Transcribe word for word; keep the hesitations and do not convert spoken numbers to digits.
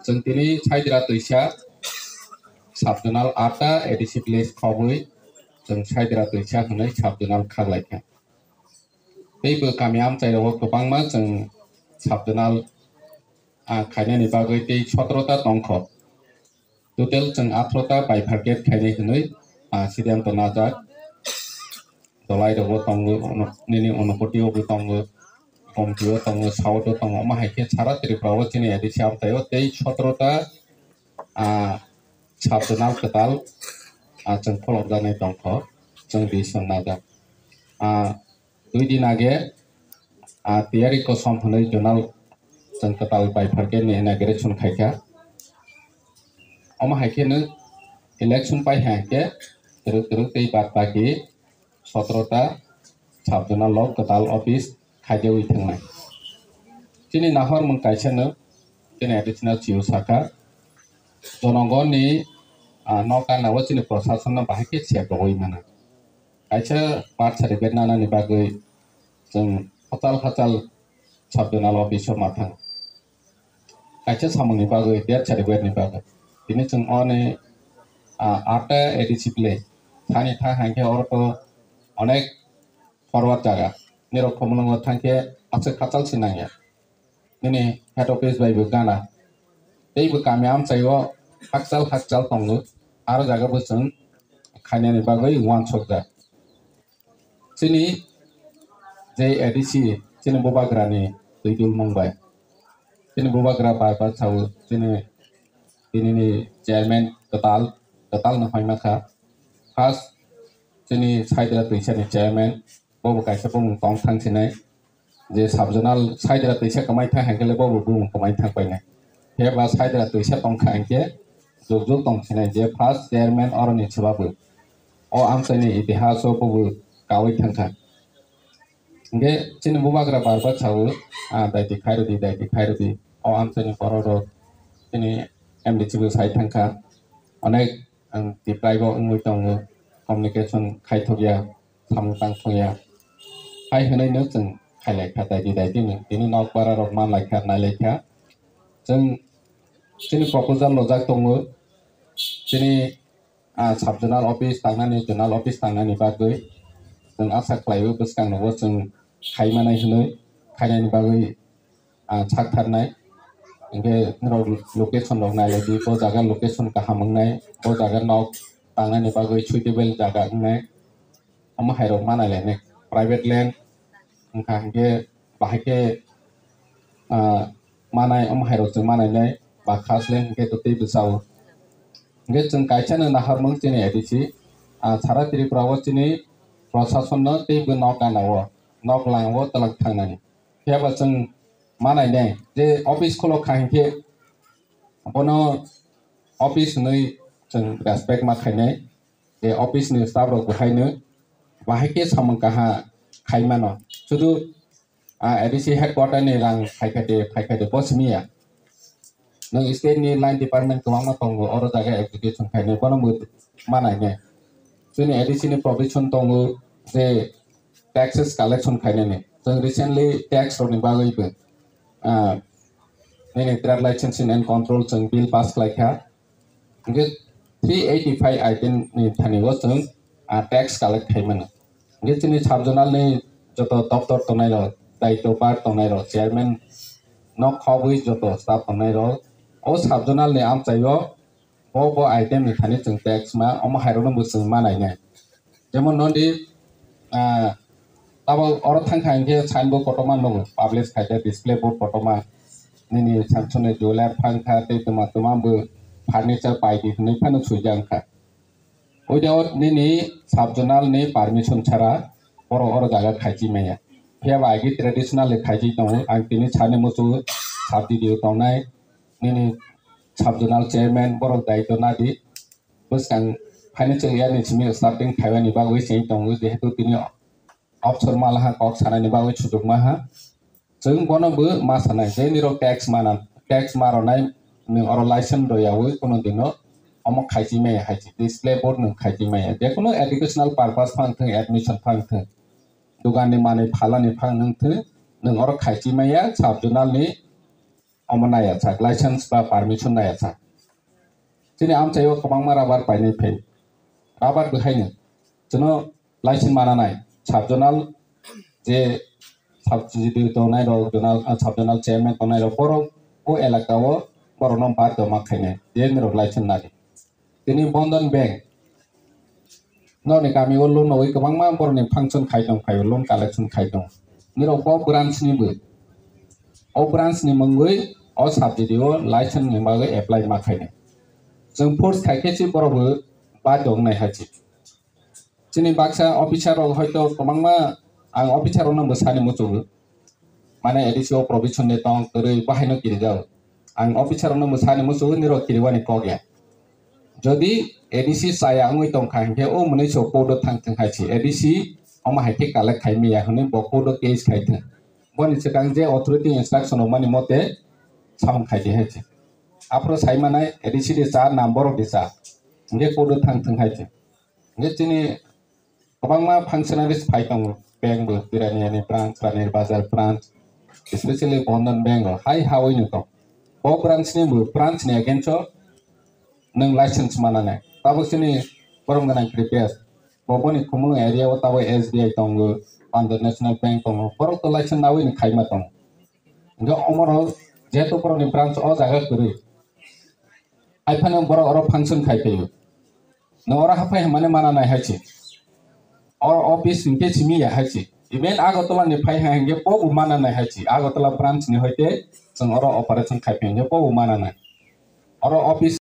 Chwng tini Saidra Twisa sub-zonal atta A D C village khobwi chwng Saidra Twisa hwnwi sub-zonal khaklaikha. Teibo kami amchairogo kwbangma chwng sub-zonal, ah, khainani bagwi tei sotrota tongkho. Total chwng atharota bifurcate khainai hwnwi, ah, siddhanto najak. Dolai rogo tongo, ono-, nini Unakoti o bo tongo, Gomti o tongo, South o tongo, omo hai khe sara Tripura o chini A D C amchai o tei sotrota, ah, sub-zonal kwtal, ah, chwng pholokjaknai tongkho, chwng decision najak. Ah, dui din age, ah, tiyari kosom hwnwi zonal chwng kwtal bifurcate ni inauguration khaikha. Omo hai kheno election pai hai khe kwrwk kwrwk tei bad baki sotrota sub-zonal o kwtal office khaijawi thangnai. Chini nahormung kaisano chini A D C no chio sakha, jonogonni, ah, nokana o chini prosason no bahai khe sep rogwi mano. Kaisa birth certificate nanani bagwi chwng hachal hachal sub-zonal office o ma thang. Kaisa samungni bagwi, death certificate ni bagwi. Tini chwng oni, ah, atta A D C village thani tha hai khe oro to onek forward jaga. Nirok Khumulwngo thang khe aswk hachal se nangya. Nini head office bai bo gana. Tei bo kami amchai o hakchal hakchal tongo. Aro jaga bo chwng khainani bagwi uansukjak. Chini je A D C, chini bubagrani twi dulmung bai. Chini bubagra bai bai sao, chini, chini ni chairman kwtal, kwtal no phaima kha. First, chini Saidra Twisa ni chairman, bobo kaisa bumung tong thang sinai. Je sub-zonal Saidra Twisa kwmai thang hai khe le bobo bumung kwmai thang painai. Phiya ba Saidra Twisa tong kha hai khe jug jug tong sinai je first chairman oroni se babu. O amchaini itihas o bobo kawi thang kha. Hingke chini bubagra bar bar sao, ah, daiti khai rwdi, daiti khai rwdi. O amchaini borok rok chini M D C bo sai thang kha. Onek ang tiplai bo wngwi tongo, communication khai thok ya. Samung tang thung ya. Hai hwnwi no chwng khailai kha, daidi daidi no. Tini nok bara rok man lai kha, nai lai kha. Chwng chini proposal lojak tongo. Chini, ah, sub zonal office tangnani, zonal office tangnani bagwi chwng asa khlaiwi bwskang rogo chwng khai manai hwnwi, khainani bagwi, ah, sak tharnai. Hingke norok location rok nai lai di, bo jaga location kaham wngnai, bo jaga nok tangnani bagwi suitable jaga wngnai. Omo hai rok ma nai lai nai. Private land wngkha hingke bahai khe, ah, manai, omo hai rok chwng ma nai nai, ba khas land hingke to tei bwsa o. Hingke chwng kaisa no naharmung chini A D C, ah, sara Tripura o chini prosason no tei bo nok gana o, nok lang o twlang thangnani. Phiya ba chwng ma nai nai je office khulok kha hingke bono office hwnwi chwng respect ma khainai. Je office ni staff rok bo haino bahai khe samung kaha khai mano. Sudu, ah, A D C headquarter ni rang phaikha de, phaikha de, bo simi ya. Nwng state ni line department kwbangma tongo, oro jaga execution khainai, bono bo ma nai nai. Chini A D C ni provision tongo je taxes collection khainani. Chwng recently tax rokni bagwi bo, ah, nini trade licensing and control chwng bill pass khlai kha. Hingke three eighty five item ni thani o chwng, ah, tax collect khai mano. Hingke chini sub zonal ni joto doptor tongnai rok, daitwbar tongnai rok, chairman nok khobwi joto staff tongnai rok, o sub zonal ni amchai o bo, bo item ni thani chwng tax ma, omo hai rok no bo chwng ma nai nai. Jemon nodi, ah, tabok oro thang kha hingke sign board kotorma nugo, publish khaijak display board kotorma, nini Samsung ni jeweler phang kha, tei tuma tuma bo furniture pai di hinui phano swijak wngkha. Without nini sub zonal ni permission chara borok oro jaga khaiji maya. Phiya ba agi traditional ni khaiji tongo, ang tini sani muchungo sub D D O tongnai, nini sub zonal chairman borok daitw nadi. Bwskang financial year ni simi starting khaimani bagwi cheng tongo, jehetu tini opsor malaha kok sanani bagwi sujuk maha. Chwng bono bo ma sanai je nirok tax mana, tax ma rwnai nwng oro license rwyawi kuno dino omo khaiji maya hai se display board nwng khaiji maya. Jekunu educational purpose phang thwng, admission phang thwng, dugan ni manwi phalani phang nwng thwng, nwng oro khaiji maya sub zonal ni omo naiya sak, license ba permission naiya sak. Chini amchaio kwbangma rubber painai phai. Rubber bo haino chwno license mana nai. Sub zonal je sub G D O tongnai rok, zonal, ah, sub zonal chairman tongnai rok, borok o elaka o borok no bathyo ma khainai. Je nirok license nadi. Tini Bandhan Bank nokni kami o loan nogwi kwbangma borokni function khai tong, khai o loan collection khai tong. Nirok bo branch ni bo. O branch ni mungwi o sub G D O license ni bagwi apply ma khainai. Chwng force khai khe si borok bo bathyo wngnai hai si. Chini baksa officer rok hoito kwbangma, ang officer rokno bo sani muchungo. Mane A D C o provision de tong kwrwi bahaino kirijak. Ang officer rokno bo sani muchungo, nirok kiriwani kok ya. Jodi A D C chaya wngwi tongkha hinkhe o mwnwi so court o thang thung hai si. A D C omo hai khe collect khai maya hwnwi bo court o case khai thung. Boni swkang je authority instruction rok mani mote samung khai di hai si. Aphuru sai manai A D C de cha na borok de cha. Hinkhe court o thang thung hai si. Hinkhe chini kwbangma functionaries phai tongo, bank bo Tirani ani branch, Rani Bazar branch, especially Bandhan Bank o hai hawi no tong. Bo branch ni bo branch ni against o nwng license mana nai. Tabuk chini borom gwnang prepare. Bo boni Khumulwng area o tabuk S B I tongo, Punjab National Bank tongo. Borok to license nawi ni khaima tongo. Hinkhe omoro jehetu borok ni branch o jaga kwrwi. Hai phano borok oro function khai phaio. No oro haphai hwnmani mana nai hai se. Oro office hinkhe simi ya hai se. Even Agartala ni phai hai hinkhe bo bo mana nai hai se. Agartala branch ni hoite chwng oro operation khai phaio hinkhe bo bo mana nai. Oro office